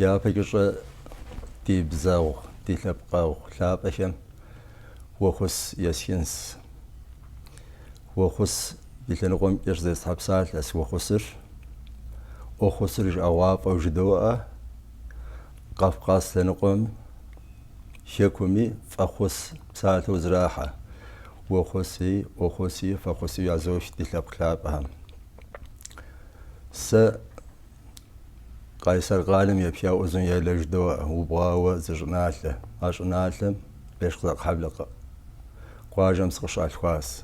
Япэкӏыщӏэ ди бзэгъу, ди лъэпкъэгъу лъапӏэхэм уэхъус есхынс. Уэхъус ди лъэныкъуэмкӏэ щызесхьэ псалъэс уэхъусыр. ӏуэхъусыр жыӏэгъуафӏэу жыдоӏэ. Къафкъас лъэныкъуэм хэкуми фӏэхъус псалъэу зрахьэ. Уэхъуси, ӏуэхъуси, фӏэхъуси язох ди лъэпкъ лъапӏэхэм. Сэ Къайсэр къалэм епха Узун-Яйла жыдоӏэ, убгъуауэ зы щӏыналъэ. А щӏыналъэм Бешкъызакъхьэблэ къуажэм сыкъыщалъхуащ.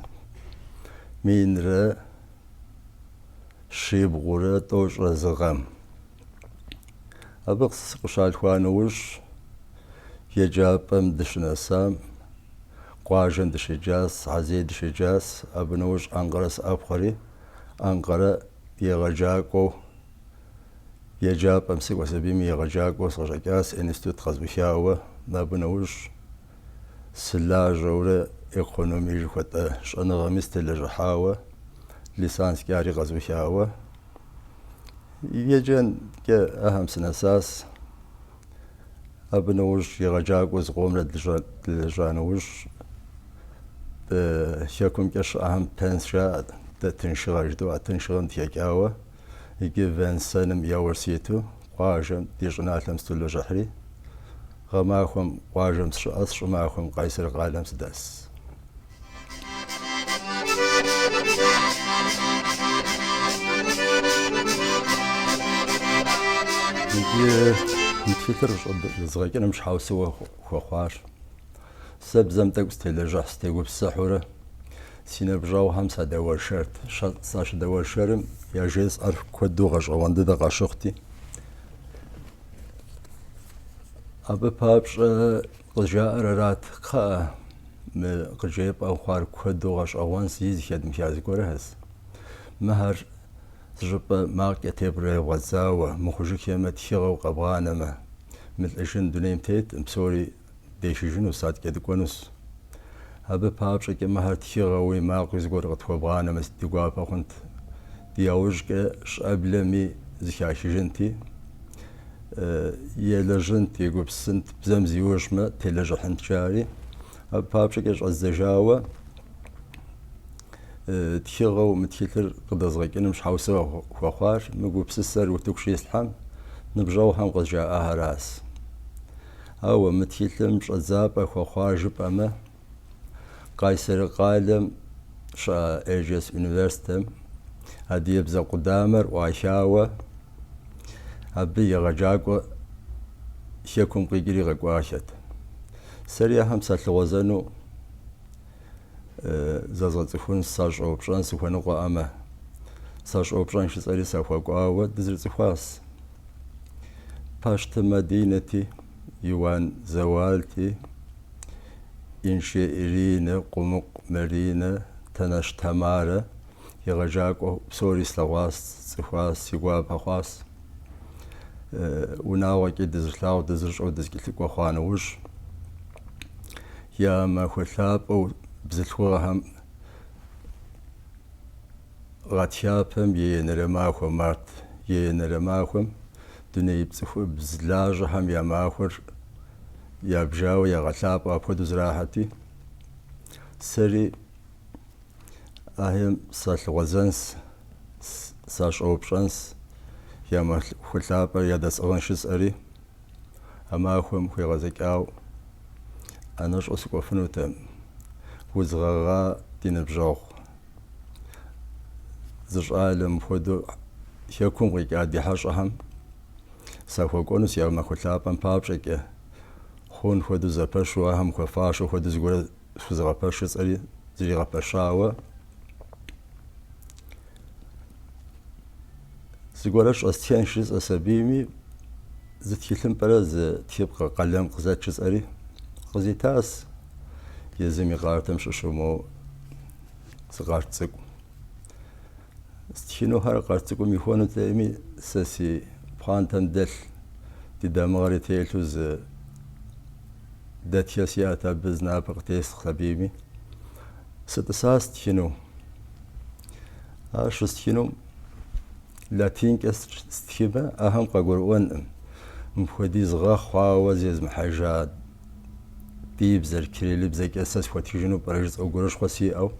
Минрэ щибгъурэ тӏощӏрэ зы гъэм. Абы сыкъыщалъхуа нэужь, еджапӏэм дыщынэсам, къуажэм дыщеджащ, Азей дыщеджащ. Абы нэужь Анкъэрэ сыӏэпхъуэри, Анкъэрэ егъэджакӏуэу еджапӏэм сыкӏуэ сабийми егъэджакӏуэу сыкъыщӏэкӏащ, институт къэзухауэ. Абы нэужь сылажьэурэ экономие жыхуэтӏэ щӏэныгъэми сытелэжьыхьауэ, лицензкӏэ ари къэзухауэ. Еджэнкӏэ ахэм сынэсащ. Абы нэужь егъэджакӏуэу зыкъомрэ дылэжьа нэужь, хэкумкӏэ щыӏэхэм пенс жаӏэ, дэ тыншыгъэ жыдоӏэ, тыншыгъэм дыхэкӏауэ, иджы венсэным яужь ситу къуажэм ди щӏыналъэм сытолэжьыхьри, гъэмахуэм къуажэм сыщыӏэс, щӏымахуэм Къайсэр къалэм сыдэс. Иджы мы тхылъыр къыщӏэзгъэкӏыным щхьэусыгъуэ хуэхъуащ. Сэ бзэм тӏэкӏу сытелэжьыхь, сытегупсыхьурэ си ныбжьэгъухэм садэуэршэрт. Сащыдэуэршэрым яжесӏэр куэду гъэщӏэгъуэн дыдэ къащыхъути. Абы папщӏэ къызжаӏэр арат, кхъыӏэ, мы къыджепӏэу хъуар куэду гъэщӏэгъуэн зэи зыхэдмыха зыгуэрхэс. Мыхэр зыщӏыпӏэ макъкӏэ тебгъэдзауэ, мыхъужыххэмэ тхыгъэу къэбгъанэмэ, мылӏэжын дунейм теткъым, псори дехыжынущ, адэкӏэ дыкӏуэнущ. Абы папщӏэкӏэ мыхэр тхыгъэуи макъыуи зыгуэр къытхуэбгъанэмэ, ди гуапэ хъунт. Ди яужькӏэ щӏэблэми зыхахыжынти, елэжьынт, егупсысынт, бзэм зиужьмэ, телэжьыхьынт жари. Абы папщӏэкӏэ щӏэздзэжауэ тхыгъэу мы тхылъыр къыдэзгъэкӏыным щхьэусыгъуэ хуэхъуар мы гупсысэр утыку щислъхьэм ныбжьэгъухэм къызжаӏахэращ. Ауэ мы тхылъым щӏэдзапӏэ хуэхъуар жыпӏэмэ, Къайсэри къалэм щыӏэ Эрджиес университетым адыгэбзэ къудамэр ӏуахауэ, абы егъэджакӏуэ хэкум къикӏри къэкӏуахэт. Сэри ахэм салъыгъуэзэну зэзгъэцӏыхун, сащӏэупщӏэн сыхуэныкъуэӏэмэ, сащӏэупщӏэн жысӏэри сахуэкӏуауэ дызэрыцӏыхуащ. Пащты Мадинэти, Иуан Зэуалти, Инше Иринэ, Къумыкъу Маринэ, Тэнащ Тамарэ егъэджакӏуэ псори слъэгъуащ, сцӏыхуащ, си гуапэ хъуащ. Унагъуэкӏи дызылъагъу, дызыщӏэу дызэкӏэлъыкӏуэ хъуа нэужь, я махуэ лъапӏэу бзылъхугъэхэм гъатхапэм еенэрэ махуэ, март еенэрэ махуэм дуней цӏыхубз лажьэхэм я махуэр ябжауэ ягъэлъапӏэу апхуэдэу зрахьэрти, сэри ахэм салъыгъуэзэнс, сащӏэупщӏэнс, я махуэ лъапӏэр ядэсӏыгъын жысӏэри, а махуэм хуегъэзэкӏауэ ӏэнэщӏу сыкӏуэфынутэкъым. Удз гъэгъа ди ныбжьэгъу зы щӏалэ мыпхуэдэу хэкум къикӏа ди хьэщӏэхэм сахуэкӏуэнус я махуэ лъапӏэм папщӏэкӏэ, хъун хуэдэу зэпэщу, ахэм хуэфащэу хуэдэу зыгуэр схузэгъэпэщ жысӏэри зригъэпэщауэ. Зыгуэрэ щӏэстхэн жысӏэ сабийми, зы тхылъымпӏэрэ зы тхыпкъэ къалэм къызэт жысӏэри къызитащ езым и къартэм щыщу моуэ зы къарт цӏыкӏу. Стхынухэр къарт цӏыкӏум ихуэнутэкъыми, сэ си. пхъуантэм дэлъ ди дамыгъэри телъу зы дэтхэ сиӏэт, абы зы напэ къытестхъ абыми. Сытӏыса стхыну. Ар щыстхынум латинкӏэ стхымэ, ахэм къагурыӏуэнкъым. Мыпхуэдиз гъэ хъуауэ зезмыхьэжа ди бзэр кириллыбзэкӏэ сэ схуэтхыжыну пӏэрэ жысӏэу гурыщхъуэ сиӏэу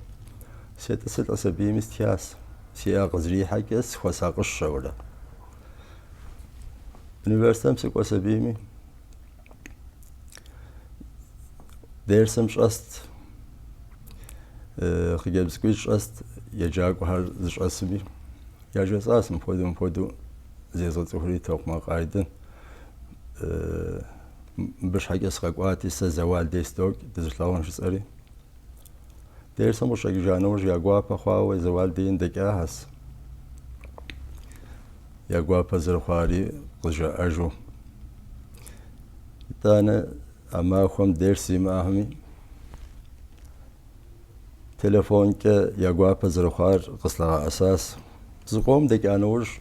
сетӏысылӏэс абыми стхащ. Си ӏэ къызэрихьэкӏэ сыхуэсакъыщэурэ. Университетым сыкӏуэс абыми дерсым щӏэст, хъыджэбз цӏыкӏуитӏ щӏэст, еджакӏуэхэр зыщӏэсми. Яжесӏащ мыпхуэдэу мыпхуэдэу зезгъэцӏыхури Токъмакъ Айдын. Мыбы щхьэкӏэ сыкъэкӏуати, сэ Зэуал дей сыдокӏ, дызэлъагъун жысӏэри. Дерсым къыщӏэкӏыжа нэужь я гуапэ хъуауэ Зэуал деи дэкӏахэщ. Я гуапэ зэрыхъуари къызжаӏэжу. Итӏанэ а махуэм дерс зимыӏэхэми телефонкӏэ я гуапэ зэрыхъуар къыслъагъэӏэсащ. Зыкъом дэкӏа нэужь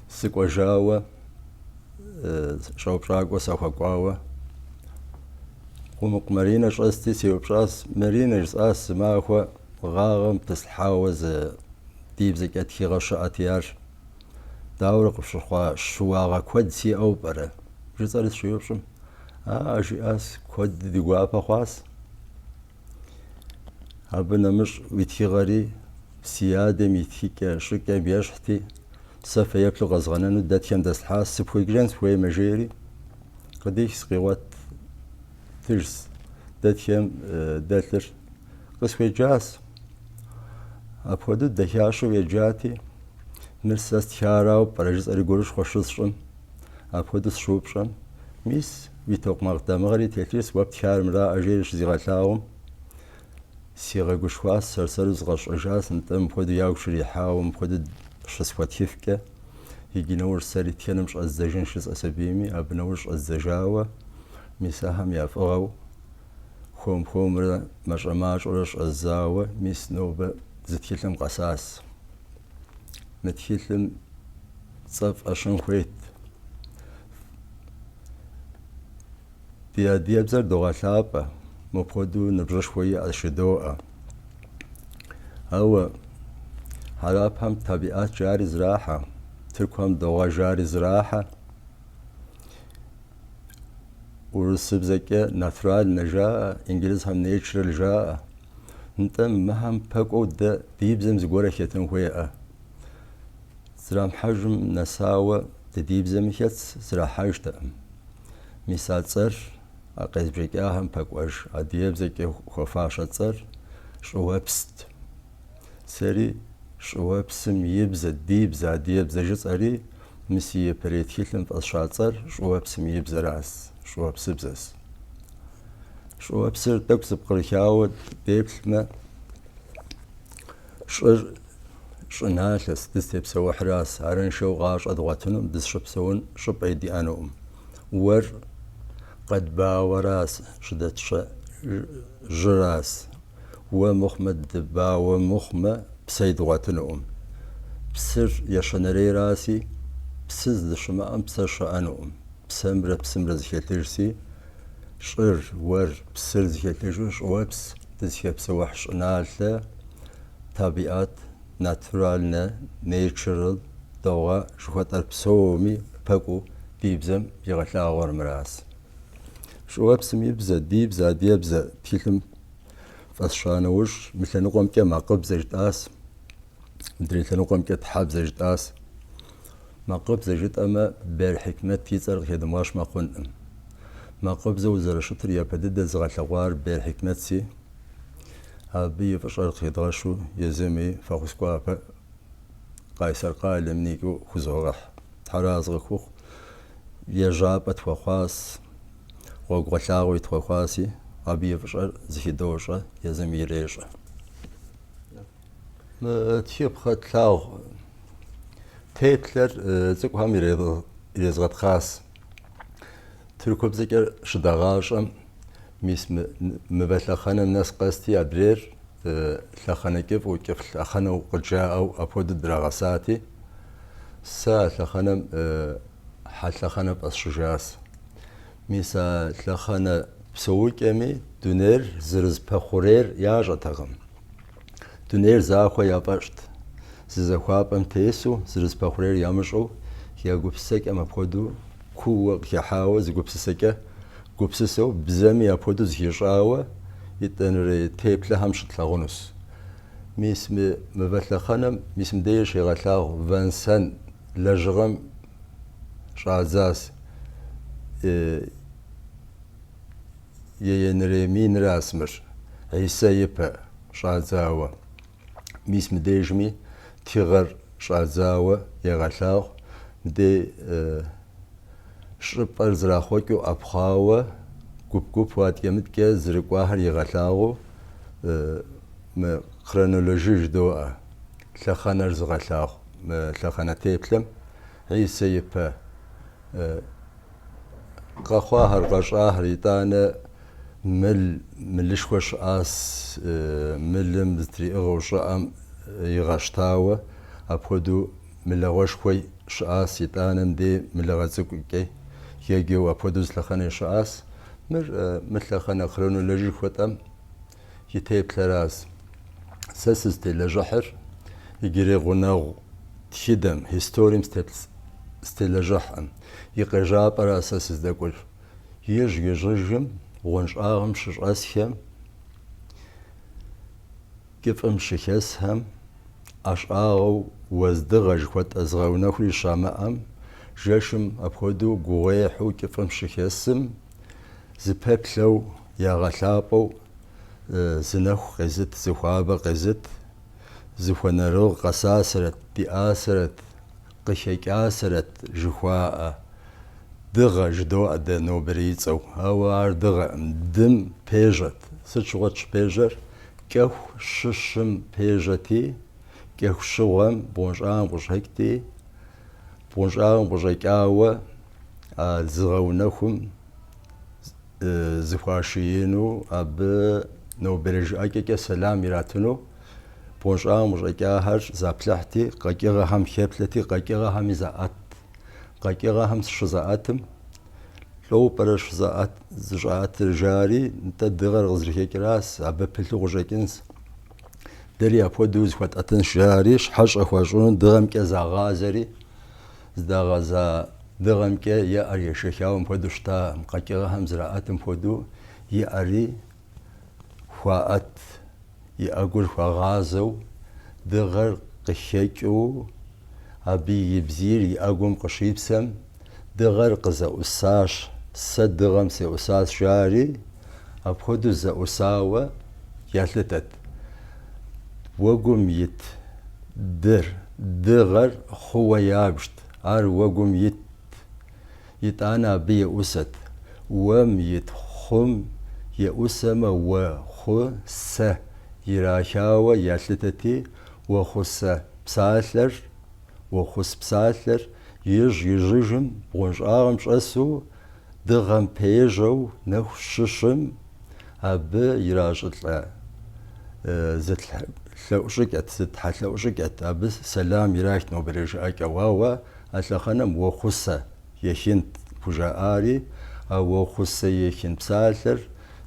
сыкӏуэжауэ, щӏэупщӏакӏуэ сахуэкӏуауэ, Къумыкъу Маринэ щӏэсти, сеупщӏащ. Маринэ, жысӏащ, зы махуэ гъагъэм пыслъхьауэ зы ди бзэкӏэ тхыгъэ щыӏэти ар. Дауэрэ къыпщыхъуа, щыуагъэ куэд сиӏэу пӏэрэ? Жысӏэри сыщеупщӏым, Аа, жиӏащ, куэд ди гуапэ хъуащ. Абы нэмыщӏ уи тхыгъэри си адэм и тхыкӏэ щӏыкӏэм ещхьти, сэ фэеплъу къэзгъэнэну дэтхэм дэслъхьащ, сыпхуеджэнщ хуеймэ, жери. Къыдихщ, къигъуэтыжщ дэтхэм дэлъыр. Къысхуеджащ. Апхуэдэу дахащэу еджати, мыр сэ стхарауэ пӏэрэ жысӏэри гурыщхъуэ щысщӏым, апхуэдэу сыщыупщӏэм, мис уи токъмакъ дамыгъэри телъыжщ, уэ птхар мыраӏэ жери щызигъэлъагъум, сигъэгушхуащ, сэр-сэру зыкъэсщӏэжащ, нтӏэ мыпхуэдэу ягу щрихьауэ, мыпхуэдэу щысхуэтхыфкӏэ, иджы нэужь сэри тхэным щӏэздзэжын жысӏэс абыми, абы нэужь щӏэздзэжауэ, мис ахэм я фӏыгъэу хуэм-хуэмурэ мащӏэ-мащӏэурэ щӏэздзауэ, мис нобэ зы тхылъым къэсащ. Мы тхылъым цӏэ фӏэщын хуейт. Ди адыгэбзэр догъэлъапӏэ, мыпхуэдэу ныбжьышхуэ иӏэщ жыдоӏэ. Ауэ хьэрапхэм табиӏат жари зрахьэ, тыркухэм догъэ жари зрахьэ. Урысыбзэкӏэ натуральнэ жаӏэ, инджылызхэм natural жаӏэ. Нтӏэ, мыхэм пэкӏуэу дэ ди бзэм зыгуэрэ хэтын хуейӏэ. Зэрамыхьэжым нэсауэ дэ ди бзэми хэтс, зэрахьэжтэкъым. Мис а цӏэр, а къезбжэкӏахэм пэкӏуэж адыгэбзэкӏэ хуэфащэ цӏэр щӏыуэпст. Сэри щӏыуэпсым и бзэ, ди бзэ, адыгэбзэ жысӏэри, мы си япэрей тхылъым фӏэсща цӏэр щӏыуэпсым и бзэращ, щӏыуэпсыбзэщ. Щӏыуэпсыр тӏэкӏу зэпкърыхауэ деплъмэ, щӏыр щӏыналъэщ, дызытепсэухьращ, арыншэу гъащӏэ дгъуэтынукъым, дызыщыпсэун щӏыпӏэи диӏэнукъым. Уэр къэдбауэращ, щӏыдэтщэ жьыращ. Уэ мыхъумэ, дыбауэ мыхъумэ, псэи дгъуэтынукъым. Псыр ещанэрейращи, псы здэщымыӏэм псэ щыӏэнукъым. Псэмрэ псымрэ зэхэлъыжщи, щӏыр, уэр, псыр зэхэлъыжу щӏыуэпс дызыхэпсэухь щӏыналъэ, табиӏат, натуральнэ, natural, догъэ жыхуэтӏэр псоми пэкӏуэу ди бзэм игъэлъагъуэр мыращ. Щӏыуэпсым и бзэ, ди бзэ, адыгэбзэ тхылъым фӏэсща нэужь, мы лъэныкъуэмкӏэ макъыбзэ жытӏащ, мыдрей лъэныкъуэмкӏэ тхьэбзэ жытӏащ. Макъыбзэ жытӏэмэ, Бер Хьикмет и цӏэр къыхедмыгъэщмэ хъункъым. Макъыбзэу зэрыщытыр япэ дыдэ зыгъэлъэгъуар Бер Хьикметси, абы и фӏыщӏэр къыхедгъэщу езыми фӏэхъус гуапэ Къайсэр къалэм никӏыу хузогъэхь. Тхьэразэ къыхухъу, ежьапӏэ тхуэхъуащ, гъуэгугъэлъагъуи тхуэхъуащи, абы и фӏыщӏэр зыхыдощӏэ, езым ирещӏэ. Мы тхыпхъэ тлъагъу теплъэр цӏыкӏухэм ирезгъэтхъащ. Тыркубзэкӏэ щыдагъащӏэм, мис мывэ лъэхъэнэм нэс къэсти, адрейр лъэхъэнэ кӏыфӏу, кӏыфӏ лъэхъэнэу къыджаӏэу апхуэдэу драгъэсати. Сэ а лъэхъэнэм хьэ лъэхъэнэ фӏэсщыжащ. Мис а лъэхъэнэ псэукӏэми дунейр зэрызэпэхъурейр ящӏэтэкъым. Дунейр захуэ яфӏэщӏт. Зы захуапӏэм тесу, зэрызэпэхъурейр ямыщӏэу, я гупсысэкӏэм апхуэдэу кууэ къыхыхьауэ зы гупсысэкӏэ гупсысэу, бзэми апхуэдэу зыхищӏауэ итӏанэрей теплъэхэм щытлъагъунущ. Мис мы мывэ лъэхъэнэм, мис мыбдеж щегъэлъагъу вэн-сэн лэжьыгъэм щӏадзащ. Еенэрей минращ мыр, Хьисэ ипэ щӏадзауэ. Мис мыбдежми тхыгъэр щӏадзауэ егъэлъагъу. Мыдей щӏыпӏэр зэрахъуэкӏыу ӏэпхъуауэ, гуп-гупу адэкӏэ-мыдэкӏэ зэрыкӏуахэр игъэлъагъуэу мы хронологи жыдоӏэ, лъэхъэнэр зыгъэлъагъу мы лъэхъэнэ теплъэм Хьисэ ипэ къэхъуахэр, къэщӏахэр, итӏанэ мыл, мылышхуэ щыӏащ, мылым зытриӏыгъэу щӏыӏэм игъэщтауэ, апхуэдэу мылэгъуэшхуэ щыӏащ, итӏанэ мыдей мылэгъэ цӏыкӏукӏэ еджэу апхуэдэу зы лъэхъэнэ щыӏащ. Мыр мы лъэхъэнэ хронологи жыхуэтӏэм и теплъэращ. Сэ сызытелэжьыхьыр иджырей гъунэгъу тхыдэм, историем сытелэжьыхькъым. И къежьапӏэра сэ сыздэкӏуэр. Ижь-ижьыжым бгъуэнщӏагъым щыщӏэсхэм, кӏыфӏым щыхэсхэм, ӏэщӏагъэу уэздыгъэ жыхуэтӏэ зыгъэунэхури щамыӏэм, жэщым апхуэдэу гугъуехьу кӏыфӏым щыхэсым, зыпэплъэу, ягъэлъапӏэу зы нэху къезыт, зы хуабэ къезыт, зыхуэнэрыгъ къэсасэрэт, диӏасэрэт, къыхэкӏасэрэт жыхуаӏэ дыгъэ жыдоӏэ дэ нобэрей и цӏэу. Ауэ ар дыгъэкъым, дым пежьэт. Сыт щыгъуэт щыпежьэр? Кӏэху щыщым пежьэти, кӏэху щыгъуэм бгъуэнщӏагъым къыщӏэкӏти, бгъуэнщӏагъым къыщӏэкӏауэ а зыгъэунэхум зыхуашиину, абы нобэрей жыӏэкӏэкӏэ сэлам иратыну бгъуэнщӏагъым къыщӏэкӏахэр заплъыхьти, къэкӏыгъэхэм хэплъэти, къэкӏыгъэхэми заӏэтт. Къэкӏыгъэхэм щызаӏэтым, лӏоу пӏэрэ щызаӏэт, зыщӏаӏэтыр жари, нтӏэ дыгъэр къызэрыхэкӏращ, абы пылъу къыщӏэкӏынщ. Дэри апхуэдэу зыхуэтӏэтынщ, жари, щхьэщэ хуащӏыну дыгъэмкӏэ загъазэри, здагъэза дыгъэмкӏэ и ӏэр ешэхауэ мыпхуэдэу щыта, къэкӏыгъэхэм зэраӏэтым хуэдэу и ӏэри хуаӏэт, и ӏэгур хуагъазэу, дыгъэр къыхэкӏыу, абы и бзийр и ӏэгум къыщипсэм, дыгъэр къызэӏусащ, сэ дыгъэм сеӏусащ, жари, апхуэдэу зэӏусауэ ялъытэт. Уэгум ит дыр, дыгъэр хъууэ ябжт, ар уэгум итт, итӏанэ абы еӏусэт. Уэм ит хъум еӏусэмэ, уэ хъу сэ ирахауэ ялъытэти, уэхъусэ псалъэр, уэхъус псалъэр ижь-ижьыжым бгъуэнщӏагъым щӏэсу, дыгъэм пежьэу нэху щыщым абы иращӏылӏэ зы лъэӏу щӏыкӏэт, зы тхьэлъэӏу щӏыкӏэт, абы сэлам ирахт нобэрей жыӏэкӏэу. Ауэ а лъэхъэнэм уэхъусэ ехынт хужаӏари, а уэхъусэ ехын псалъэр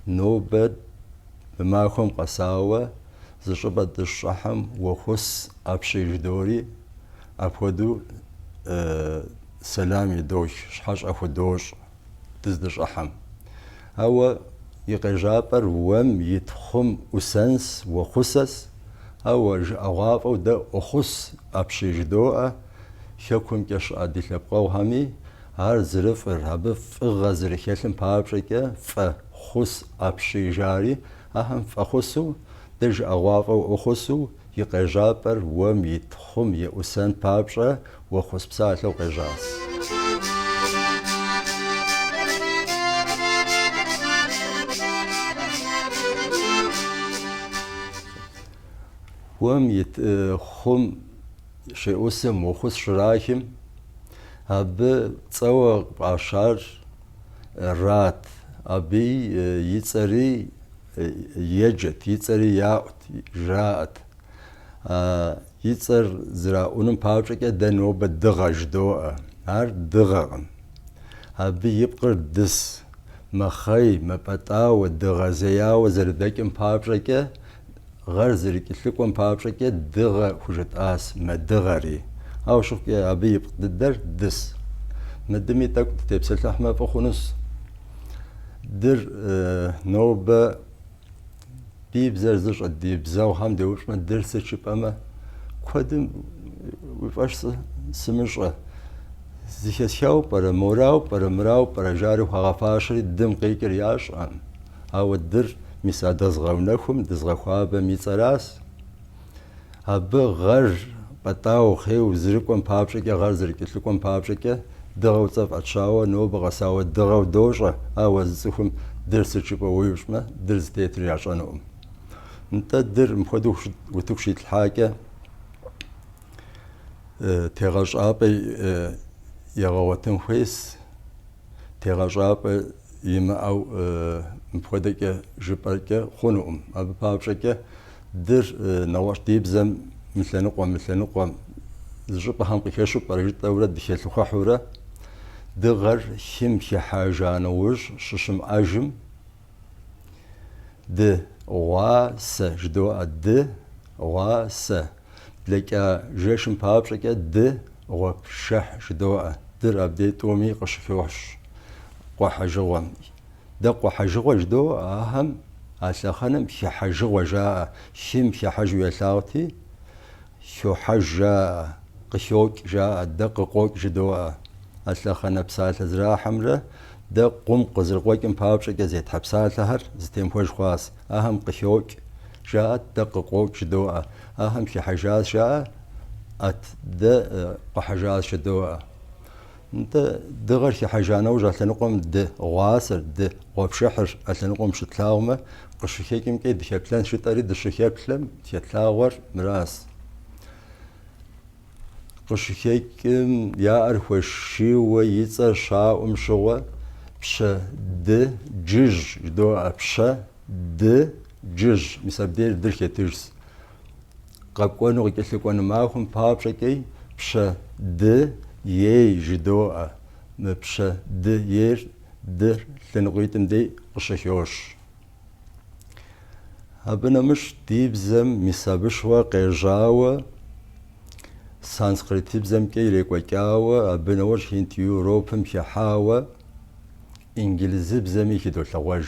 нобэ мы махуэм къэсауэ зы щӏыпӏэ дыщыщӏыхьэм уэхъус апщий жыдори, апхуэдэу сэлам идох, щхьэщэ худощӏ дыздыщӏыхьэм. Ауэ и къежьапӏэр уэм ит хъум ӏусэнс, уэхъусэс, ауэ жыӏэгъуафӏэу дэ ӏуэхъус апщий жыдоӏэ, хэкумкӏэ щыӏэ ди лъэпкъэгъухэми ар зэрыфӏыр, абы фӏыгъэ зэрыхэлъым папщӏэкӏэ фӏэ хъус апщий жари, ахэм фӏэхъусу, дэ жыӏэгъуафӏэу ӏуэхъусу и къежьапӏэр уэм ит хъум еӏусэн папщӏэ уэхъус псалъэу къежьащ. Уэм ит хъум щеӏусэм, уэхъус щрахым, абы цӏэуэ фӏащар Рат. Абы и цӏэри еджэт, и цӏэри яӏут, жраӏэт. И цӏэр зэраӏунум папщӏэкӏэ дэ нобэ дыгъэ жыдоӏэ. Ар дыгъэкъым. Абы и пкъыр дыс, мэхъей, мэпӏэтӏауэ, дыгъэзеяуэ зэрыдэкӏым папщӏэкӏэ, гъэр зэрыкӏэлъыкӏуэм папщӏэкӏэ дыгъэ хужытӏас, мэдыгъэри. Ауэ щыхъукӏэ абы ипкъ дыдэр дыс. Мы дыми тӏэкӏу дытепсэлъыхьмэ фӏы хъунус. Дыр нобэ Ди бзэр зыщӏэ ди бзэгъухэм деупщӏмэ, дыр сыт жыпӏэмэ, куэдым уи фӏэщ сымыщӏэ. Зэхэсхауэ пӏэрэ, морауэ пӏэрэ, мырауэ пӏэрэ жари хуагъэфащэри дым къикӏыр ящӏэкъым. Ауэ дыр мис а дызгъэунэхум, дызгъэхуабэм и цӏэращ. Абы гъэр пӏэтӏауэ хъейуэ зэрыкӏуэм папщӏэкӏэ, гъэр зэрыкӏэлъыкӏуэм папщӏэкӏэ, дыгъэу цӏэ фӏэтщауэ, нобэ къэсауэ дыгъэу дощӏэ, ауэ зы цӏыхум дыр сыт жыпӏэу уеупщӏмэ, дыр зытетыр ящӏэнукъым. Нтӏэ, дыр мыпхуэдэу утыку щитлъхьакӏэ, тегъэщӏапӏэ егъэгъуэтын хуейс, тегъэщӏапӏэ имыӏэу мыпхуэдэкӏэ жыпӏэкӏэ хъунукъым. Абы папщӏэкӏэ дыр нэгъуэщӏ ди бзэм мы лъэныкъуэм, мы лъэныкъуэм зы щӏыпӏэхэм къыхэщу пӏэрэ жытӏэурэ дыхэлъыхъухьурэ дыгъэр хым хыхьэжа нэужь щыщымыӏэжым ды гъуа сэ жыдоӏэ, ды гъуа сэ. Блэкӏа жэщым папщӏэкӏэ ды гъуэпшыхь жыдоӏэ. Дыр абдей тӏуми къыщыхощ къуэхьэжыгъуэм. Дэ къуэхьэжыгъуэ жыдоӏэ, ахэм а лъэхъэнэм хыхьэжыгъуэ жаӏэ, хым хыхьэжу ялъагъути, хохьэж жаӏэ, къыхокӏ жаӏэ, дэ къыкъуокӏ жыдоӏэ. А лъэхъэнэ псалъэ зэрахьэмрэ дэ къум къызэрыкъуэкӏым папщӏэкӏэ зетхьэ псалъэхэр зэтемыхуэж хъуащ. Ахэм къыхокӏ жаӏэ, дэ къыкъуокӏ жыдоӏэ. Ахэм хыхьэжащ жаӏэ, ӏэт, дэ къухьэжащ жыдоӏэ. Нтӏэ, дыгъэр хыхьэжа нэужь а лъэныкъуэм ды гъуасэр, ды гъуэпшыхьыр а лъэныкъуэм щытлъагъумэ, къыщыхэкӏымкӏэ дыхэплъэнщ жытӏэри дыщыхэплъэм хэтлъагъуэр мыращ. Къыщыхэкӏым я ӏэр хуашийуэ и цӏэр щаӏум щыгъуэ пщэ ды джыжь жыдоӏэ, пщэ ды джыжь, мис абдейр дыр хетыжс. Къэкӏуэну къыкӏэлъыкӏуэну махуэм папщӏэкӏи пщэ ды ей жыдоӏэ. Мы пщэ ды ейр дыр лъэныкъуитӏым дей къыщыхощ. Абы нэмыщӏ ди бзэм мис абы щыгъуэ къежьауэ, санскритыбзэмкӏэ ирекӏуэкӏауэ, абы нэужь Хинд-Европэм хыхьауэ, инджылызыбзэми хыдолъэгъуэж.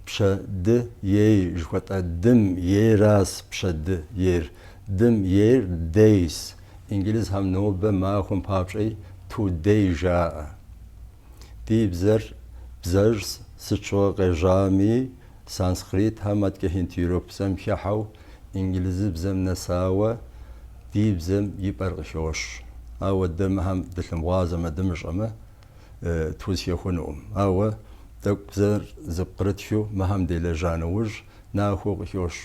Пщэ ды ей жыхуэтӏэ дым ейращ пщэ ды ейр. Дым ейр дейс. Инджылызхэм нобэ махуэм папщӏи today жаӏэ. Ди бзэр бзэжьщ, сыт щыгъуэ къежьами, санскритхэм адэкӏэ хинд-европ бзэм хыхьэу, инджылызыбзэм нэсауэ ди бзэм и пӏэр къыхощ. Ауэ дэ мыхэм дылъымыгъуазэмэ, дымыщӏэмэ, тхузэхэхунукъым. Ауэ тӏэкӏу бзэр зэпкърытхыу мыхэм делэжьа нэужь, нахуэу къыхощ.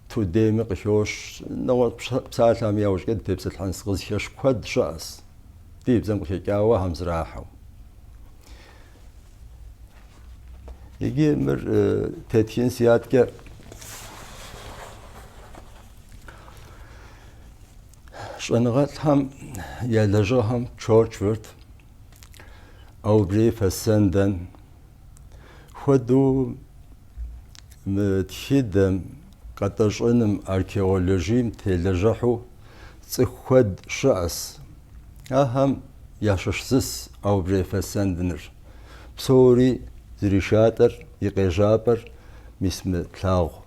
Today-ми къыхощ, нэгъуэщӏ псалъэми яужькӏэ дытепсэлъыхьынщ, къызыхэщ куэд щыӏэщ. Ди бзэм къыхэкӏауэ ахэм зэрахьэу. Иджы мыр тетхынси адэкӏэ щӏэныгъэлӏхэм я лэжьыгъэхэм Чёрчвард, Аубрей Фэссенден хуэдэу мы тхыдэм, къэтӏэщӏыным, археологием телэжьыхьу цӏыху куэд щыӏэщ. Ахэм ящыщ зыс Аубрей Фэссенденыр. Псори зришалӏэр и къежьапӏэр мис мы тлъагъу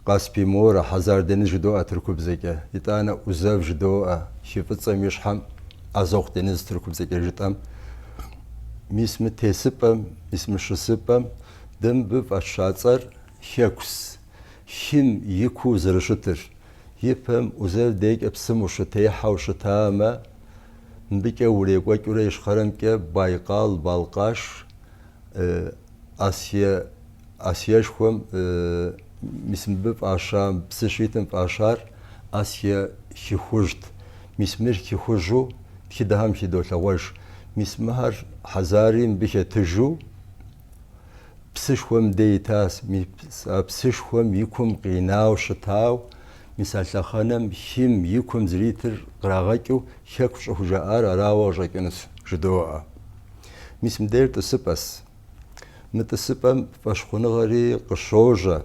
Каспий море, Хьэзар дениз жыдоӏэ тыркубзэкӏэ, итӏанэ ӏузэв жыдоӏэ, хы Фӏыцӏэм и щхьэм Азохъу дениз тыркубзэкӏэ жытӏэм. Мис мы тесыпӏэм, мис мы щысыпӏэм дэ мыбы фӏэтща цӏэр Хэкус, хым и куу зэрыщытыр. Ипэм ӏузэв дейкӏэ псым ущытехьэу щытамэ, мыбыкӏэ урекӏуэкӏыурэ ищхъэрэмкӏэ Байкал, Балкъаш, Асие Асиешхуэм мис мыбы фӏаща, псы щитым фӏащар Асие хы хужьт. Мис мыр хы хужьу тхыдэхэм хыдолъэгъуэж. Мис мыхэр Хьэзари мыбы хэтыжу. Псышхуэ мыдей итащ. Мис а псышхуэм и кум къинауэ щытау, мис а лъэхъэнэм хым и кум зэритыр кърагъэкӏыу хэку щӏыхужаӏар арауэ къыщӏэкӏынущ, жыдоӏэ. Мис мыдейр тӏысыпӏэс. Мы тӏысыпӏэм фӏэщхъуныгъэри къыщожьэ,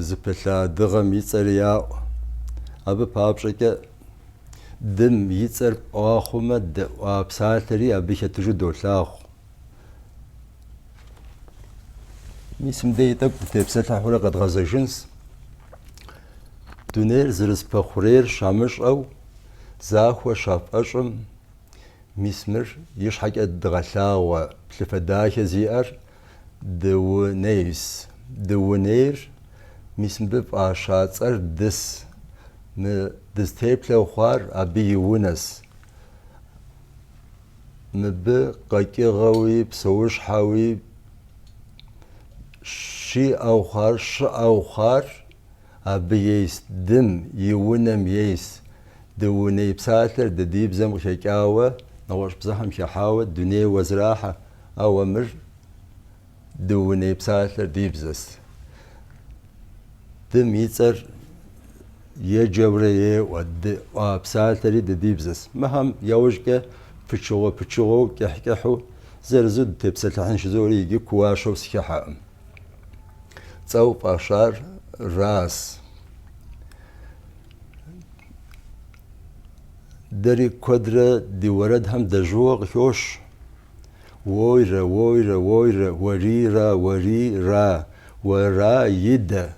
зыпылъа дыгъэм и цӏэри яӏу. Абы папщӏэкӏэ дым и цӏэр ӏуа хъумэ, дыӏуа псалъэри абы хэтыжу долъагъу. Мис мыдей тӏэкӏу дытепсэлъыхьурэ къэдгъэзэжынщ. Дунейр зэрызэпэхъурейр щамыщӏэу, захуэ щафӏэщӏым, мис мыр и щхьэкӏэ дгъэлъагъуэ плъыфэ дахэ зиӏэр Дыунейщ. Дыунейр, мис мыбы фӏаща цӏэр Дыс. Мы дызытеплъэу хъуар абы и унэщ. Мыбы къэкӏыгъэуи, псэущхьэуи щиӏэу хъуар, щыӏэу хъуар абы ейщ, дым и унэм ейщ. Дыуней псалъэр дэ ди бзэм къыхэкӏауэ, нэгъуэщӏ бзэхэм хыхьауэ дунейуэ зэрахьэ, ауэ мыр Дыуней псалъэр ди бзэщ. Дым и цӏэр еджэурэ еӏуэ, дыӏуа псалъэри дэ ди бзэщ. Мыхэм яужькӏэ пычыгъуэ-пычыгъуэу, кӏыхь-кӏыхьу зырызу дытепсэлъыхьын жызоӏэри иджы кууащэу сыхыхьэкъым. Цӏэу фӏащар Рас. Дэри куэдрэ ди уэрэдхэм дэжьууэ къыхощ. Уойрэ, уойрэ, уойрэ, уэрира, уэрира, уэра идэ.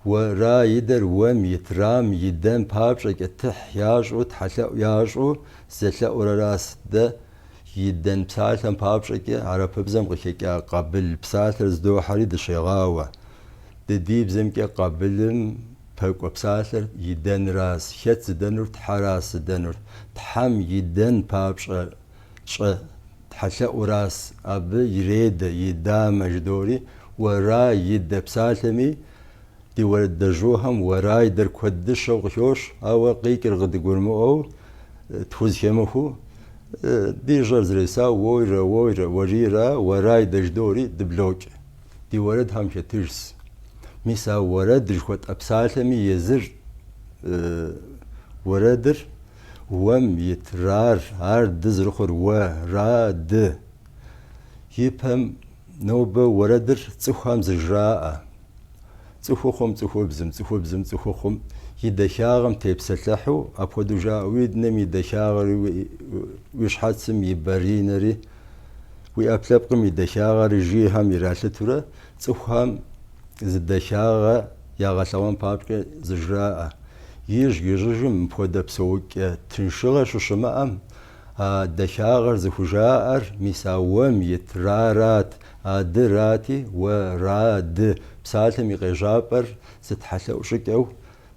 Уэра идэр уэм ит рам идэн папщӏэкӏэ тыхь ящӏу, тхьэлъэӏу ящӏу зэлъэӏур аращ. Дэ идэн псалъэм папщӏэкӏэ арапыбзэм къыхэкӏа къабыл псалъэр зыдохьэри дыщегъауэ. Дэ ди бзэмкӏэ къабылым пэкӏуэ псалъэр идэнращ. Хэт зыдэнур? Тхьэращ зыдэнур. Тхьэм идэн папщӏэ тщӏэ тхьэлъэӏуращ, абы иредэ, идамэ жыдори, уэра идэ псалъэми ди уэрэд дэжьухэм уэрайдэр куэд дыщэу къыхощ, ауэ къикӏыр къыдгурымыӏуэу тхузэхэмыхыу ди жьэр зэреса уойрэ, уойрэ, уэрира, уэрайдэ жыдори дыблокӏ. Ди уэрэдхэм хэтыжщ. Мис а уэрэд жыхуэтӏэ псалъэми езыр уэрэдыр Уэм ит рар, ар ды зэрыхъур уэ, ра, ды. Ипэм нобэ уэрэдыр цӏыхухэм зыжраӏэ. Цӏыхухъум цӏыхубзым, цӏыхубзым цӏыхухъум и дахагъэм тепсэлъыхьу, апхуэдэу жаӏэ, уи нэм и дахагъэри, уи щхьэцым и баринэри, уи ӏэпкълъэпкъым и дахагъэри жиӏэхэм иралъытурэ цӏыхухэм зы дахагъэ ягъэлъэгъуэн папщӏэ зыжраӏэ. Ижь-ижьыжым мыпхуэдэ псэукӏэ тыншыгъэ щыщымыӏэм, а дахагъэр зыхужаӏэр мис а уэм ит рарат, а дырати, уэ, ра, ды псалъэм и къежьапӏэр зы тхьэлъэӏу щӏыкӏэу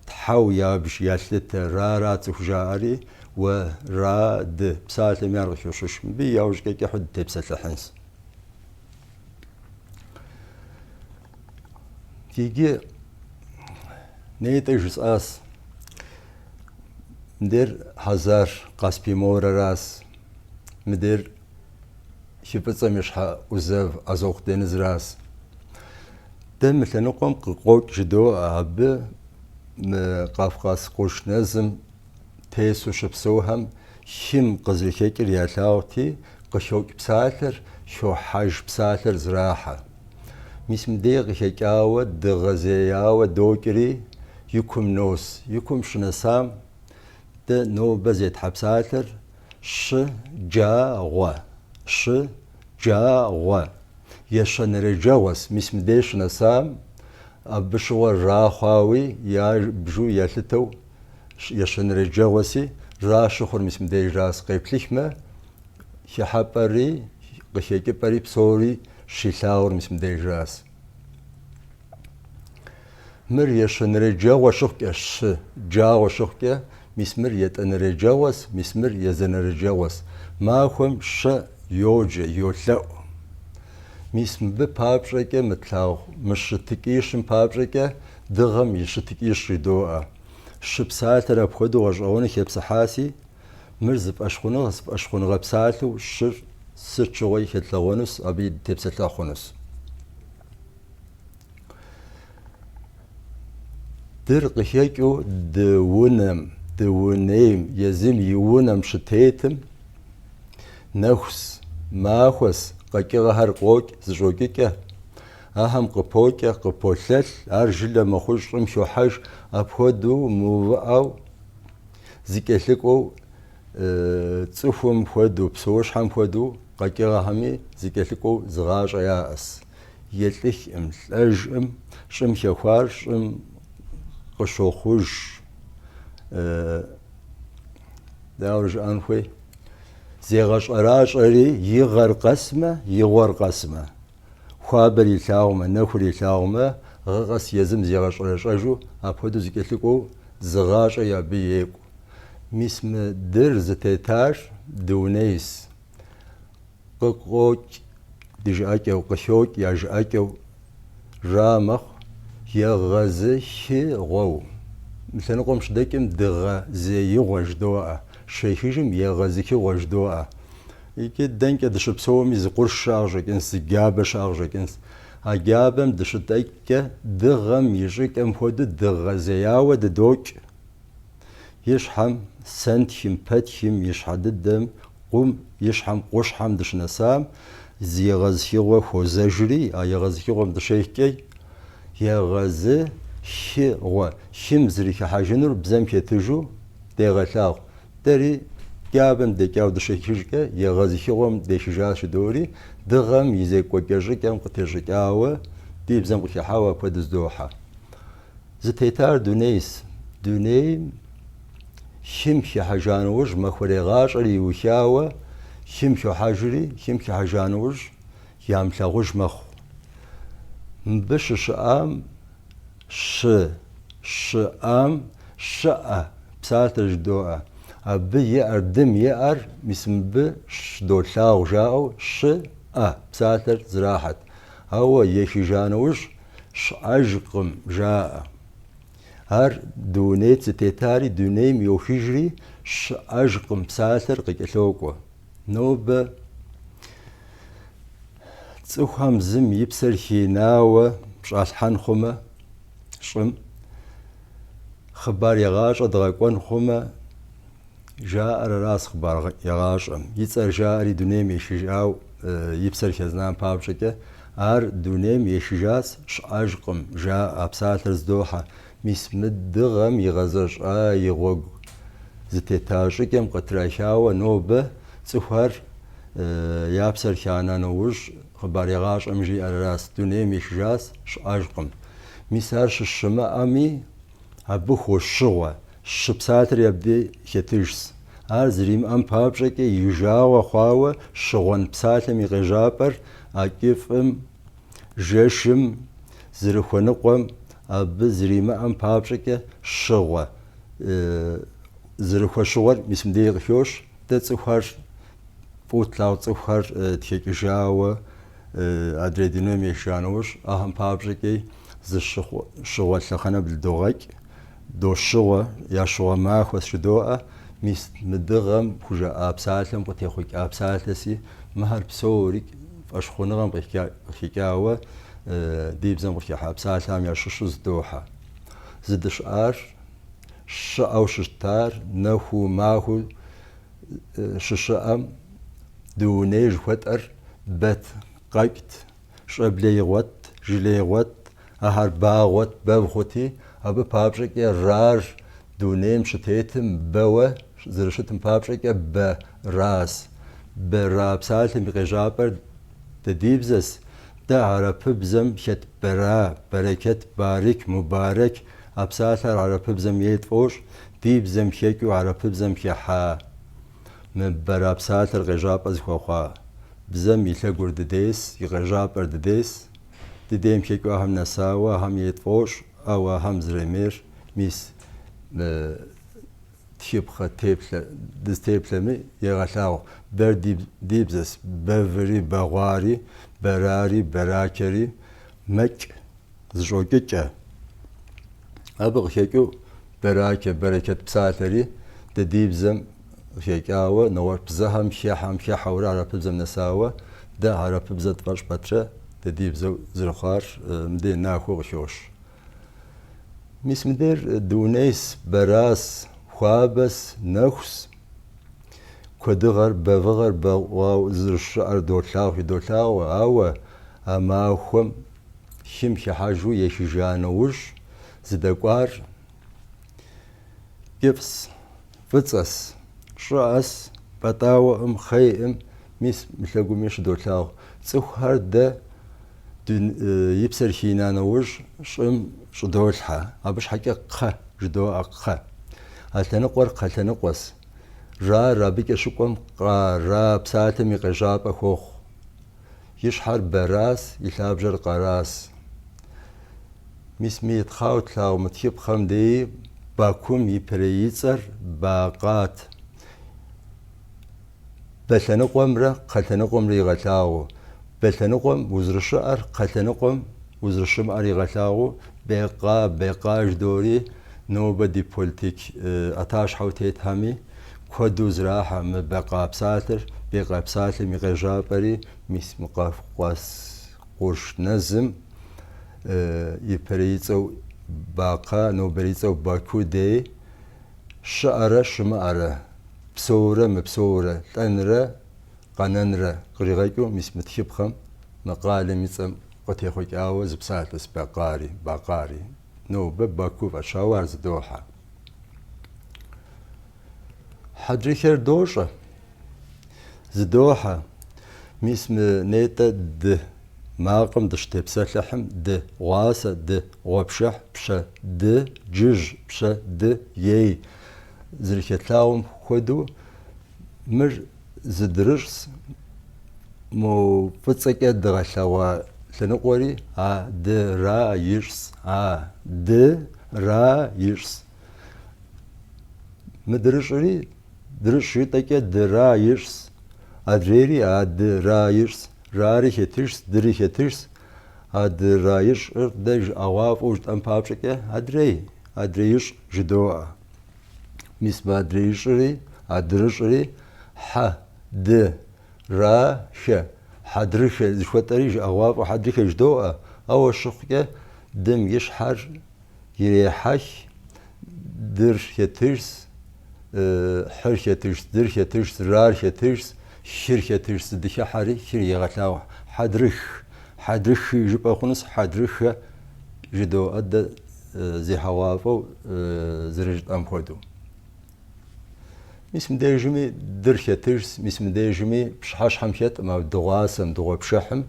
тхьэу ябж ялъытэ рарат зыхужаӏэри, уэ, ра, ды псалъэми ар къыхощыж. Мыбы яужькӏэ кӏыхьу дытепсэлъыхьынщ. Иджы нетӏэ жысӏащ. Мыдейр Хьэзар Каспий морэращ. Мыдейр хы Фӏыцӏэм и щхьэ ӏузэв Азов тенджызращ. Дэ мы лъэныкъуэм къыкъуокӏ жыдоӏэ абы мы Кавказ къурш нэзым тесу щыпсэухэм хым къызэрыхэкӏыр ялъагъути, къыхокӏ псалъэр, хохьэж псалъэр зэрахьэ. Мис мыдей къыхэкӏауэ, дыгъэзеяуэ докӏри, и кум нос. И кум щынэсам дэ нобэ зетхьэ псалъэр щы джа гъуэ, щы джа гъуэ. Ещанэреджэгъуэщ. Мис мыдей щынэсам абы щыгъуэ ра хъуауи ябжу ялъытэу Ещанэреджэгъуэси, ра щыхъур мис мыдежращ. Къеплъыхмэ, хыхьэпӏэри, къыхэкӏыпӏэри псори щилъагъур мис мыдежращ. Мыр ещанэреджэгъуэ щыхъукӏэ, щы джагъуэ щыхъукӏэ, мис мыр етӏанэреджэгъуэщ, мис мыр езанэреджэгъуэщ. Махуэм щэ йоджэ, йолъэӏу. Мис мыбы папщӏэкӏэ мы тлъагъу мы щытыкӏищым папщӏэкӏэ дыгъэм и щытыкӏищ жыдоӏэ. Щы псалъэр апхуэдэу гъэщӏэгъуэну хепсыхьаси, мыр зы фӏэщхъуныгъэ, зы фӏэщхъуныгъэ псалъэу щыр. сыт щыгъуи хэтлъэгъуэнущ, абы дытепсэлъыхь хъунущ. Дыр къыхэкӏыу ды унэм, ды унейм, езым и унэм щытетым, нэхущ, махуэщ, къэкӏыгъэхэр къокӏ, зыщӏокӏыкӏэ, ахэм къыпокӏэ, къыполъэлъ, ар жылэ мэхъуж, щӏым хохьэж, апхуэдэу мыувыӏэу зыкӏэлъыкӏуэу цӏыхум хуэдэу, псэущхьэм хуэдэу къэкӏыгъэхэми зыкӏэлъыкӏуэу зы гъащӏэ яӏэщ. Елӏыхӏым, лӏэжӏым, щӏым хэхуар щӏым къыщохъуж. Дауэ жыӏэн хуей? Зегъэщӏэращӏэри и гъэр къэсмэ, и гъуэр къэсмэ, хуабэр илъагъумэ, нэхур илъагъумэ, гъэ къэс езым зегъэщӏэрэщӏэжу, апхуэдэу зыкӏэлъыкӏуэу зы гъащӏэ абы екӏу. Мис мы дыр зытетар дунейщ. Къыкъокӏ ди жыӏэкӏэу, къыхокӏ я жыӏэкӏэу ра мэхъу, егъэзыхыгъуэу. Мы лъэныкъуэм щыдэкӏым дыгъэзеигъуэ жыдоӏэ, щехыжым егъэзыхыгъуэ жыдоӏэ. Иджы дэнкӏэ дыщыпсэуми зы къурш щыӏэ къыщӏэкӏынщ, зы джабэ щыӏэ къыщӏэкӏынщ. А джабэм дыщыдэкӏкӏэ дыгъэм и щӏыкӏэм хуэдэу дыгъэзеяуэ дыдокӏ. И щхьэм сэнтхым, пэтхым, и щхьэ дыдэм, къум, и щхьэм къущхьэм дыщынэсам, зы егъэзыхыгъуэ хуозэжри, а егъэзыхыгъуэм дыщехкӏэ, егъэзыхыгъуэ, хым зэрыхыхьэжынур бзэм хэтыжу дегъэлъагъу. Дэри джабэм дэкӏауэ дыщехыжкӏэ, егъэзыхыгъуэм дехыжащ жыдоӏэри, дыгъэм и зекӏуэкӏэ щӏыкӏэм къытещӏыкӏауэ, ди бзэм къыхыхьауэ апхуэдэу здохьэ. Зытетар дунейщ. Дунейм хым хыхьэжа нэужь, махуэрей гъащӏэр иухауэ хым хохьэжри, хым хыхьэжа нэужь, ямылъагъуж мэхъу. Мыбы щыщыӏам щы, щыӏам щыӏэ псалъэр жыдоӏэ. Абы и ӏэр, дым и ӏэр, мис мыбы щыдолъагъу жаӏэу щы-ӏэ псалъэр зрахьэт. Ауэ ехыжа нэужь, Щыӏэжкъым, жаӏэ. Ар дунейт зытетари дунейм йохыжри, щыӏэжкъым псалъэр къыкӏэлъокӏуэ. Нобэ цӏыхухэм зым и псэр хинауэ щӏалъхьэн хъумэ, щӏым хъыбар егъащӏэ дгъэкӏуэн хъумэ, Жаӏэр аращ хъыбар егъащӏэм. И цӏэр жаӏэри дунейм ехыжау и псэр хэзнам папщӏэкӏэ, ар дунейм ехыжащ, щыӏэжкъым, жаӏэ, а псалъэр здохьэ. Мис мы дыгъэм игъэзэщӏа и гъуэгу зытета щӏыкӏэм къытрахауэ нобэ цӏыхухэр я псэр хана нэужь хъыбар егъащӏэм жиӏэр аращ, дунейм ехыжащ, щыӏэжкъым. Мис ар щыщымыӏэми, абы хуощыгъуэ. Щы псалъэри абдей хэтыжщ. Ар зэримыӏэм папщӏэкӏэ и жагъуэ хъуауэ щыгъуэн псалъэм и къежьапӏэр а кӏыфӏым, жэщым зэрыхуэныкъуэм, абы зэримыӏэм папщӏэкӏэ щыгъуэ зэрыхуэщыгъуэр мис мыбдей къыхощ. Дэ цӏыхухэр фӏыуэ тлъагъу цӏыхухэр тхэкӏыжауэ адрей дунейм ехыжа нэужь, ахэм папщӏэкӏи зы щыгъуэ лъэхъэнэ блыдогъэкӏ. Дощыгъуэ, я щыгъуэ махуэщ жыдоӏэ, мис мы дыгъэм хужаӏа псалъэм къытехъукӏа псалъэси, мыхэр псори фӏэщхъуныгъэм къыхэкӏауэ ди бзэм къыхыхьа псалъэхэм ящыщу зыдохьэ. Зыдыщыӏар, щыӏэу щытар, нэхуу махуэу щыщыӏэм дуней жыхуэтӏэр бэт, къэкӏт. Щӏэблэ игъуэт, жылэ игъуэт, ахэр багъуэт, бэв хъути, абы папщӏэкӏэ рар дунейм щытетым бэуэ зэрыщытым папщӏэкӏэ бэ-рас. Бэра псалъэм и къежьапӏэр дэ ди бзэщ. Дэ хьэрыпыбзэм хэт бэра, бэрэкэт, барик, мубарэк, а псалъэр хьэрыпыбзэм ей тфӏощӏ, ди бзэм хэкӏыу хьэрыпыбзэм хыхьа мы бэра псалъэр къежьапӏэ зыхуэхъуа. Бзэм и лъэгур дыдейс, и къежьапӏэр дыдейс. Дыдейм хэкӏыу ахэм нэсауэ, ахэм ей тфӏощӏ, ауэ ахэм зэремейр, мис мы тхыпхъэ теплъэ дызытеплъэми егъэлъагъу. Бэр ди бзэс, бэври, бэгъуари, бэрари, бэракэри мэкӏ, зыщӏокӏыкӏэ. Абы къыхэкӏыу бэракэ, бэрэкэт псалъэри дэ ди бзэм. къыхэкӏауэ, нэгъуэщӏ бзэхэм хыхьэм хыхьэурэ хьэрыпыбзэм нэсауэ, дэ хьэрыпыбзэ тфӏэщӏ пэтрэ дэ ди бзэу зэрыхъуар мыдей нахуэу къыхощ. Мис мыдейр дунейс, бэрас, хуабэс, нэхус, куэдыгъэр, бэвыгъэр бэгъуауэ зэрыщыӏэр долъагъу, хыдолъагъуэ, ауэ а махуэм хым хыхьэжу ехыжа нэужь зыдэкӏуар кӏыфӏс, фӏыцӏэс, щӏыӏэс, пӏэтӏауэӏым, хъейӏым, мис мы лъэгуми щыдолъагъу. Цӏыхухэр дэ и псэр хина нэужь щӏым щӏыдолъхьэ. Абы щхьэкӏэ кхъэ жыдоӏэ, кхъэ. А лъэныкъуэр кхъэ лъэныкъуэс. Рар абыкӏэ щыкӏуэм къара псалъэм и къежьапӏэ хуохъу. И щхьэр бэрас, и лъабжьэр къарас. Мис мы итхъауэ тлъагъу мы тхыпхъэм деи Бакум ипэрей и цӏэр Бакъат. Бэ лъэныкъуэмрэ кхъэ лъэныкъуэмрэ игъэлъагъуэу. Бэ лъэныкъуэм узэрыщыӏэр, кхъэ лъэныкъуэм узэрыщымыӏэр игъэлъагъуэу Бекъа, Бекъа жыдори нобэ ди политик ӏэтащхьэу тетхэми куэду зэрахьэ мы Бекъа псалъэр, Бекъа псалъэм и къежьапӏэри мис мы Къафкъас къурш нэзым ипэрей и цӏэу Бакъа, нобэрей и цӏэу Баку дей щыӏэрэ щымыӏэрэ, псэурэ мыпсэурэ, лӏэнрэ къэнэнрэ къригъэкӏыу мис мы тхыпхъэм мы къалэм и цӏэм къытехъукӏауэ зы псалъэс Бекъари, Бакъари. Нобэ Баку фӏэтщауэ ар зыдохьэ. Хьэдрыхэр дощӏэ, зыдохьэ. Мис мы нетӏэ ды макъым дыщытепсэлъыхьым ды гъуасэ, ды гъуэпшыхь, пщэ ды джыжь, пщэ ды ей зэрыхэтлъагъуэм хуэдэу мыр зы дырыщӏс, мо фӏыцӏэкӏэ дгъэлъэгъуа лъэныкъуэри а ды ра ищӏс, а ды ра ищӏс. Мы дырыщӏри дырыщӏ жытӏэкӏэ дыра ищӏс, адрейри а дыра ищӏс, рари хетыжс, дыри хетыжс, а дыра ищӏыр дэ жыӏэгъуафӏэу жытӏэн папщӏэкӏэ адрей, адреищӏ жыдоӏэ. Мис мы адреищӏри, адрыщӏри хьэ, ды, ра, хэ, хьэдрыхэ зыхуэтӏэри жыӏэгъуафӏэу хьэдрыхэ жыдоӏэ, ауэ щыхъукӏэ дым и щхьэр ирехьэх, дыр хетыжс, хьыр хетыжс, дыр хетыжс, рар хетыжс, хыр хетыжс, зыдыхыхьэри хыр егъэлъагъу. Хьэдрых, хьэдрыхи жыпӏэ хъунус, хьэдрыхэ жыдоӏэ дэ зехьэгъуафӏэу зэрыжытӏэм хуэдэу. Мис мыдежми дыр хетыжс, мис мыдежми пщыхьэщхьэм хэткъым, ауэ дыгъуасэм, дыгъуэпшыхьым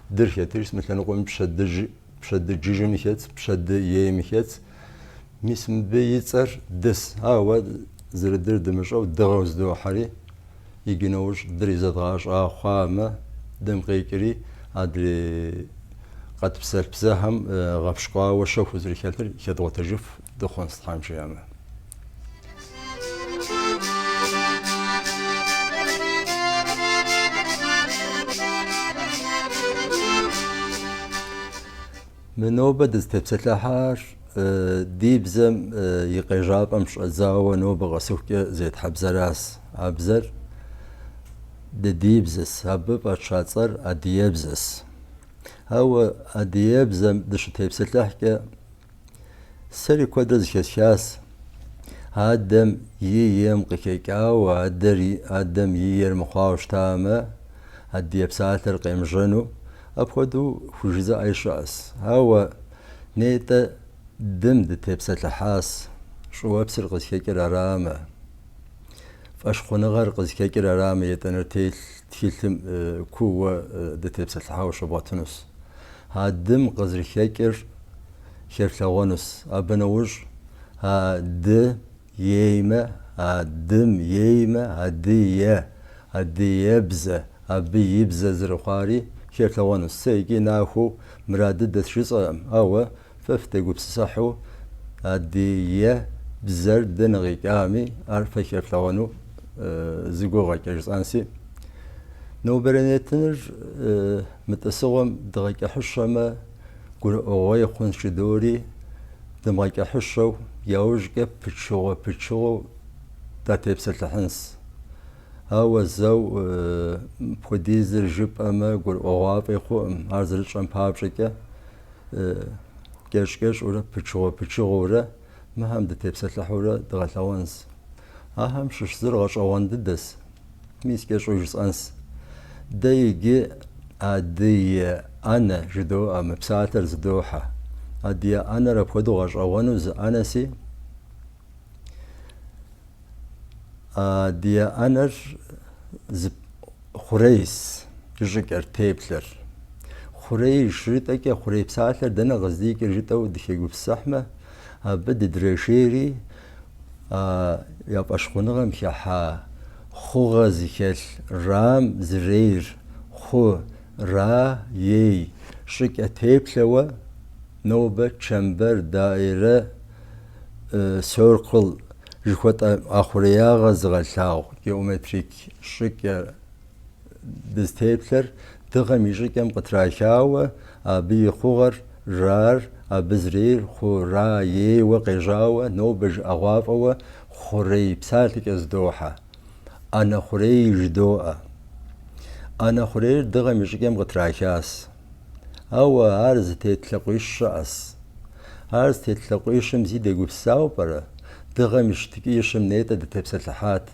дыр хетыжс, мы лъэныкъуэми пщэдджыжь Пщэдджыжьми хэтс, пщэды ейми хэтс. Мис мыбы и цӏэр дыс, ауэ зэрыдыр дымыщӏэу дыгъэу зыдохьэри, иджы нэужь дыри зэдгъащӏа хъуамэ, дым къикӏри адрей къэтпсэлъ бзэхэм гъэпщкӏуауэ щэхуу зэрыхэлъыр хэдгъуэтэжыф дыхъунс, Тхьэм жиӏэмэ. Мы нобэ дызытепсэлъыхьар ди бзэм и къежьапӏэм щӏэдзауэ нобэ къэсыхукӏэ зетхьэ бзэрас. А бзэр дэ ди бзэс, абы фӏэтща цӏэр адыгэбзэс. Ауэ адыгэбзэм дыщытепсэлъыхькӏэ Сэри куэдрэ зэхэсхащ адэм и ем къыхэкӏауэ, адэр адэм и ер мыхъуауэ щытамэ, адыгэ псалъэр къемыжьэну, апхуэдэу хужызыӏэи щыӏэщ. Ауэ нетӏэ дым дытепсэлъыхьащ, щӏыуэпсыр къызыхэкӏыр арамэ, фӏэщхъуныгъэр къызыхэкӏыр арамэ, етӏанэ тхылъым кууэ дытепсэлъыхьауэ щыбгъуэтынущ. А дым къызэрыхэкӏыр хэфлъэгъуэнущ. Абы нэужь а ды еймэ, а дым еймэ, адые, адыебзэ, абы и бзэ зэрыхъуари хэфлъэгъуэнущ. Сэ икӏи нахуэу мыра дыдэщ жысӏэкъым, ауэ фэ фытегупсысыхьу адые бзэр дэнэ къикӏами, ар фэ хэфлъэгъуэну зы гугъэкӏэ жысӏэнси. Нобэрей нэтыныр Мы тӏысыгъуэм дгъэкӏыхьыщэмэ, гурыӏуэгъуей хъунщ жыдори, дымыгъэкӏыхьыщэу, яужькӏэ пычыгъуэ-пычыгъуэу датепсэлъыхьынщ. Ауэ зэу мыпхуэдизыр жыпӏэмэ гурыӏуэгъуафӏи хъуӏым, ар зэрытщӏэм папщӏэкӏэ кӏэщӏ-кӏэщӏурэ, пычыгъуэ-пычыгъуэурэ мыхэм дытепсэлъыхьурэ дгъэлъэгъуэнщ. Ахэм щыщ зыр гъэщӏэгъуэн дыдэщ. Мис кӏэщӏу жысӏэнщ. Дэ иджы адыгэ ӏэнэ жыдоӏэ, мы псалъэр зыдохьэ. Адыгэ ӏэнэр апхуэдэу гъэщӏэгъуэну зы ӏэнэси, Адыгэ ӏэнэр зы хъурейщ и щӏыкӏэр, теплъэр. Хъурей жытӏэкӏэ, хъурей псалъэр дэнэ къыздикӏыр жытӏэу дыхегупсыхьмэ, абы дыдрешейри, я фӏэщхъуныгъэм хыхьа хъугъэ зыхэлъ рам зэрейр хъу, ра, ей щӏыкӏэ теплъэуэ нобэ чэмбэр, даирэ, Circle жыхуэтӏэ а хъуреягъэ зыгъэлъагъу геометрик щӏыкӏэ дызытеплъэр дыгъэм и щӏыкӏэм къытрахауэ, абы и хъугъэр рар, абы зэрейр хъу-ра-ейуэ къежьауэ, нобэ жыӏэгъуафӏэуэ хъурей псалъэкӏэ зыдохьэ. ӏэнэ хъурей жыдоӏэ. ӏэнэ хъурейр дыгъэм и щӏыкӏэм къытрахащ. Ауэ ар зытет лъакъуищ щыӏэщ. Ар зытет лъакъуищым зи дегупсысауэ пӏэрэ? Дыгъэм и щытыкӏищым нетӏэ дытепсэлъыхьат.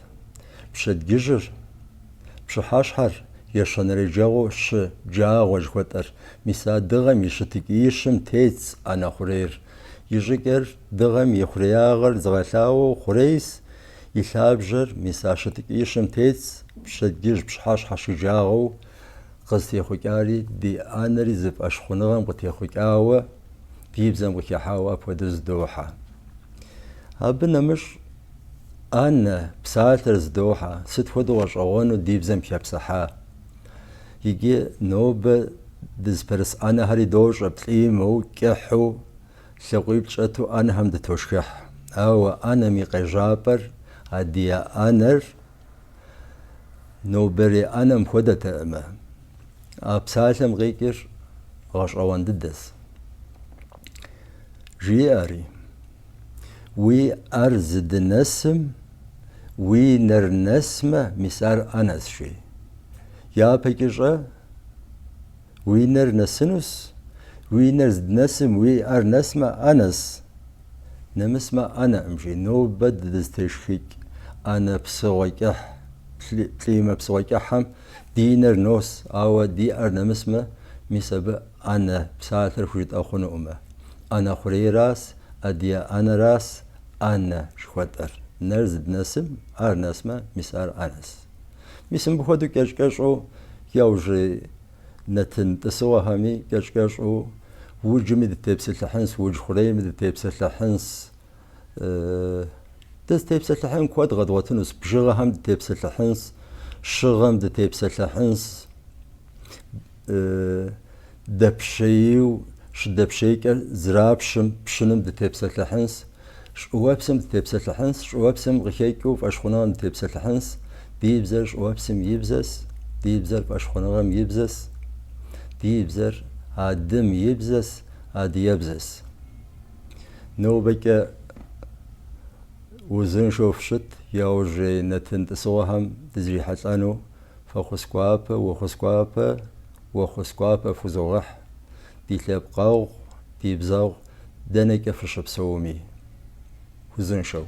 Пщэдджыжьыр, пщыхьэщхьэр, ещанэрей джэгъуэу щы джагъуэ жыхуэтӏэр. Мис а дыгъэм и щытыкӏищым тетщ ӏэнэ хъурейр. И щӏыкӏэр дыгъэм и хъуреягъэр зыгъэлъагъуэу хъурейщ, и лъабжьэр мис а щытыкӏищым тетщ, пщэдджыжь, пщыхьэщхьэ щыджагъуэу Къызытехъукӏари ди ӏэнэри зы фӏэщхъуныгъэм къытехъукӏауэ, ди бзэм къыхыхьауэ апхуэдэу зыдохьэ. Абы нэмыщӏ ӏэнэ псалъэр зыдохьэ, сыт хуэдэу гъэщӏэгъуэну ди бзэм хэпсыхьа. Иджы нобэ дызыпэрыс ӏэнэхэри дощӏэ, плӏимэу, кӏыхьу, лъакъуиплӏ щӏэту ӏэнэхэм дытошхыхь. Ауэ ӏэнэм и къежьапӏэр адыгэ ӏэнэр Нобэрей ӏэнэм хуэдэтэкъымэ. А псалъэм къикӏыр гъэщӏэгъуэн дыдэщ. Жиӏэри, уи ӏэр зыдынэсым уи нэр нэсмэ, мис ар ӏэнэщ, жи. Япэкӏэ щӏэ, уи нэр нэсынущ, уи нэр зыдынэсым уи ӏэр нэсмэ, ӏэнэщ. Нэмысмэ ӏэнэкъым, жи, нобэ дызытешхыкӏ ӏэнэ псыгъуэ кӏыхь, плӏимэ псыгъуэ кӏыхьым ди нэр нос, ауэ ди ӏэр нэмысмэ, мис абы ӏэнэ псалъэр хужытӏэ хъунукъымэ. ӏэнэ хъурейращ, адыгэ ӏэнэращ ӏэнэ жыхуэтӏэр. Нэр зыдынэсым, ӏэр нэсмэ, мис ар ӏэнэщ. Мис мыбы хуэдэу кӏэщӏ-кӏэщӏу яужьрей нэтын тӏысыгъуэхэми кӏэщӏ-кӏэщӏу уджми дытепсэлъыхьынщ, удж хъурейми дытепсэлъыхьынщ. Дызытепсэлъыхьын куэд къэдгъуэтынущ, бжыгъэхэм дытепсэлъыхьынщ, щыгъэм дытепсэлъыхьынщ, дэпщейу, щыдэпщейкӏэ зрапщым, пщыным дытепсэлъыхьынщ, щӏыуэпсым дытепсэлъыхьынщ, щӏыуэпсым къыхэкӏыу фӏэщхъуныгъэм дытепсэлъыхьынщ, ди бзэр щӏыуэпсым и бзэщ, ди бзэр фӏэщхъуныгъэм и бзэщ, ди бзэр адым и бзэщ, адыгэбзэщ. Нобэкӏэ узыншэу фыщыт, яужьрей нэтын тӏысыгъуэхэм дызрихьэлӏэну фӏэхъус гуапэ, уэхъус гуапэ, уэхъус гуапэ фхузогъэхь, ди лъэпкъэгъу, ди бзэгъу дэнэкӏэ фыщыпсэуми. Узыншэу.